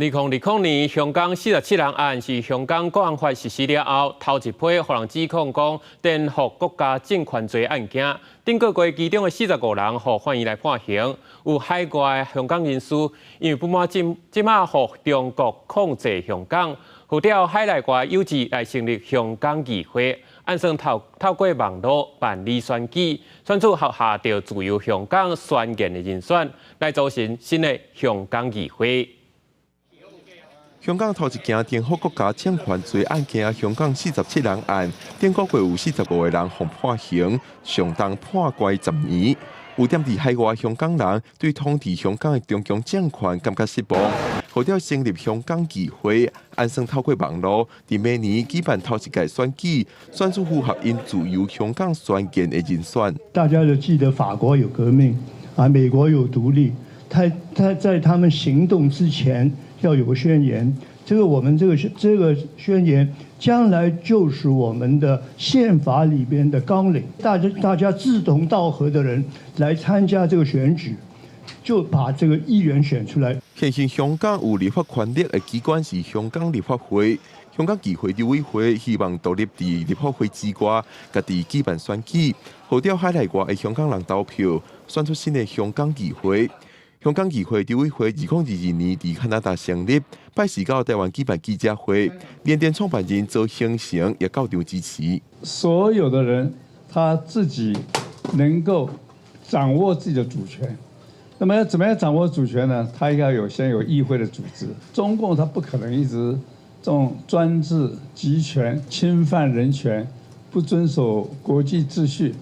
2020年香港四十七人案是香港國安法實施了後，頭一批予人指控講顛覆國家政權罪案件。頂個月其中的四十五人予法院來判刑。有海外香港人士因為不滿這這馬予中國控制香港，號召海內外有志來成立香港議會，按算透透過網路辦理選舉，選出合下著自由香港宣言的人選，來組成新的香港議會。香港頭一件顛覆國家政權罪案件，香港四十七人案，頂個月有四十五個人予判刑，上重判關10年。有踮佇海外香港人對統治香港的中共政權感覺失望，號召成立香港議會，按算透過網路，佇明年舉辦頭一屆選舉，選出符合𪜶自由香港宣言的人選。大家就記得法國有革命，啊，美國有獨立，他在他們行動之前，要有個宣言，這個我們這個宣言，將來就是我們的憲法裏邊的綱領。大家志同道合的人來參加這個選舉，就把這個議員選出來。現行香港有立法權力的機關是香港立法會，香港議會籌委會希望獨立佇立法會之外，家己舉辦選舉，號召海內外的香港人投票，選出新的香港議會。香港議會籌委會2022年佇加拿大成立，拜四到台灣舉辦記者會，聯電創辦人鄒幸成也到場支持。所有的人他自己能夠掌握自己的主權，那麼要怎麼樣掌握主權呢？他應該有先有議會的組織。中共他不可能一直這種專制集權、侵犯人權、不遵守國際秩序，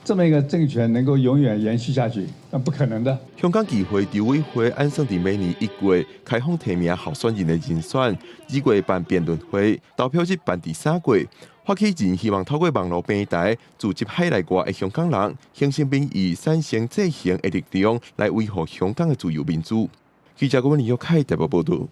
這麼一個政權能夠永遠延續下去，那不可能的。香港議會籌委會按算佇明年1月開放提名候選人的人選，2月辦辯論會，投票日辦佇3月。發起人希望透過網路平台，組織海內外的香港人，形成民意，產生制衡的力量，來維護香港的自由民主。記者郭文玉開台北報道。